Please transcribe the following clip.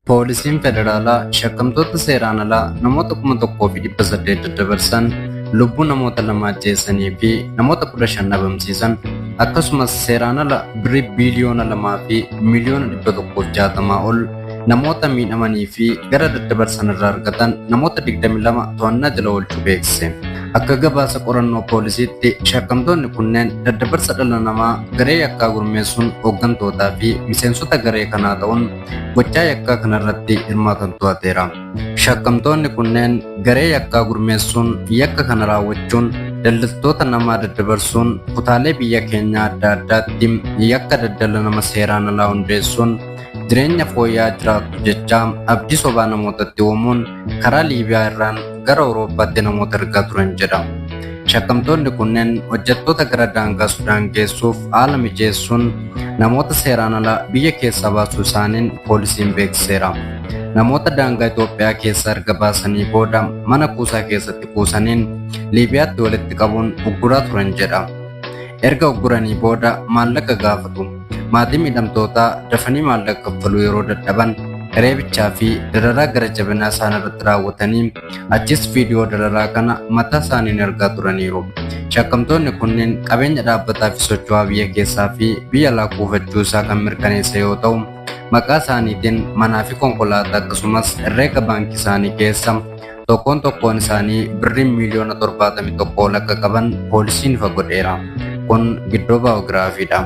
Poolisiin Federaalaa shakkamtoota seeraan alaa namoota 1800 daddabarsan, lubbuu namoota 2 ajjeesanii fi namoota 15 dhabamsiisan, akkasumas seeraan ala birrii biiliyoona 2 fi miiliyoona 160 ol namoota miidhamanii fi gara daddabarsan irraa argatan namoota 22 to'annaa jala oolchuu beeksise. Akka gabaasa qorannoo poolisiitti, shakkamtoonni kunneen daddabarsa dhala namaa garee yakkaa gurmeessuun hooggantootaa fi miseensota garee kanaa ta'uun gochaa yakkaa kanarratti hirmaatan to'ateera. Shakkamtoonni kunneen garee yakkaa gurmeessuun yakka kana raawwachuun, daldaltoota namaa daddabarsuun, kutaalee biyya keenyaa adda addaatti yakka daldala nama seeraan alaa hundeessuun, jireenya fooyya'aa jiraattu jechaa abdii sobaa namootatti uumuun karaa Liibiyaa irraan gara Awurooppaatti namoota ergaa turan jedha. Shakkamtoonni kunneen hojjettoota gara daangaa Sudaan geessuuf haala mijeessuun namoota seeraan ala biyya keessaa baasuu isaaniin poolisiin beeksiseera. Namoota daangaa Itoophiyaa keessa erga baasanii booda mana kuusaa keessatti kuusaniin Liibiyaatti walitti qabuun ugguraa turan jedha. Erga ugguranii booda maallaqa gaafatu. Maatii miidhamtootaa dafanii maallaqa kaffaluu yeroo dadhaban reebichaa fi dararaa gara jabinaa isaan irratti raawwatanii, achis viidiyoo dararaa kana mataa isaaniin ergaa turaniiru. Shakkamtoonni kunneen qabeenya dhaabbataa fi socho'aa biyya keessaa fi biyya alaa kuufachuu isaa kan mirkaneesse yoo ta'u, maqaa isaaniitiin manaa fi konkolaataa, akkasumas herreega baankii isaanii keessa tokkoon tokkoon isaanii birriin miiliyoona 71 ol akka qaban poolisiin ifa godheera. Kun Giddoo Baayogiraafiidha.